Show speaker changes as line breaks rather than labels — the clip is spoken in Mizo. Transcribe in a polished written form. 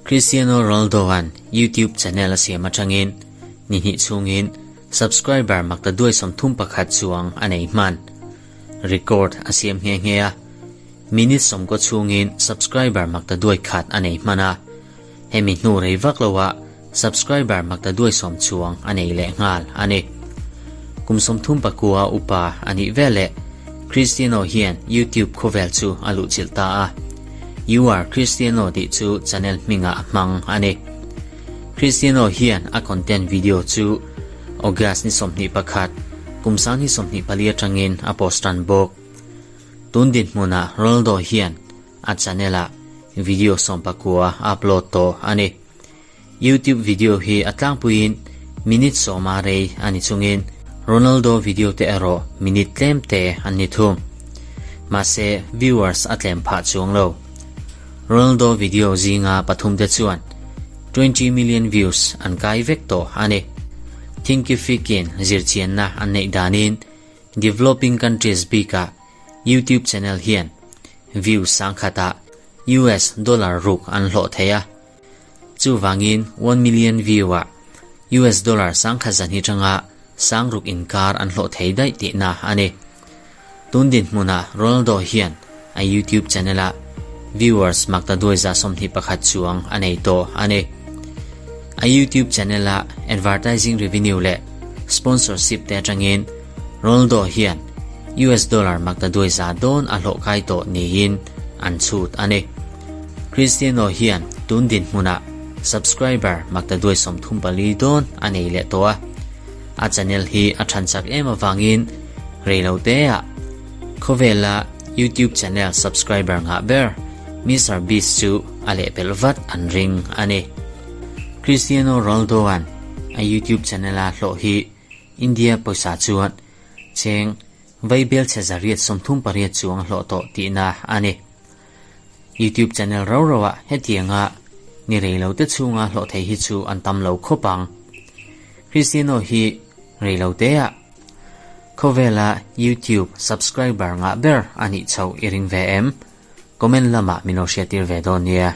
Cristiano Ronaldo-a'n YouTube channel a siam atangin ni hnih chhungin subscriber maktaduai 31 chuang a nei hman. Record a siam nghe nghe a, minute 90 chhungin subscriber maktaduai khat a nei hman a, hemi hnu rei vak loah subscriber maktaduai 10 chuang a nei leh nghal a ni. Kum 39 upa a nih veleh Cristiano hian YouTube khawvel chu a luhchilh ta a, You are Cristiano tih chu channel hmingah a hmang a ni. Cristiano hian a content video chu August ni 21, kum 2024 atangin a post tan bawk. Tun dinhmunah Ronaldo hian a channel-ah video 19 a upload tawh a ni. YouTube video hi a tlangpuiin minute 10 a rei a ni chungin Ronaldo video te erawh minute tlem te an ni thung. Mahse viewers a tlem phah chuang lo. Ronaldo video zinga pathum te chuan 20 million views an kai vek tawh a ni. Thinkific-in zirchianna an neih danin developing countries bikah YouTube channel hian views sangkhatah US dollar ruk an hlawh thei a. Chuvangin 1 million view-ah US dollar sangkhat zan hi tanga sangruk inkar an hlawh thei daih tihna a ni. Tun dinhmunah Ronaldo hian a YouTube channel-ah viewers maktaduai 21 chuang a nei tawh a ni. A YouTube channel-ah advertising revenue leh sponsorship te atangin Ronaldo hian US dollar maktaduai 100 dawn a hlawh kai tawh niin an chhut a ni. Cristiano hian tun dinhmunah subscriber maktaduai 34 dawn a nei leh tawh a. A channel hi a than chak em awangin reilo te-ah khawvela YouTube channel subscriber ngah ber Mr Beast chu a lehpelh vat an ring a ni. Cristiano Ronaldo-a'n a YouTube channel-a hlawh hi India pawisa chuan cheng vaibel chhe 838 chuang a hlawh tawh tihna a ni. YouTube channel rau rauah hetianga ni reilo te chhunga hlawh thei hi chu an tam lo khawp ang. Cristiano hi reilo te-ah khawvela YouTube subscriber ngah ber a nih chhoh i ring ve em? Comment lamah min lo hriattir ve dawn nia.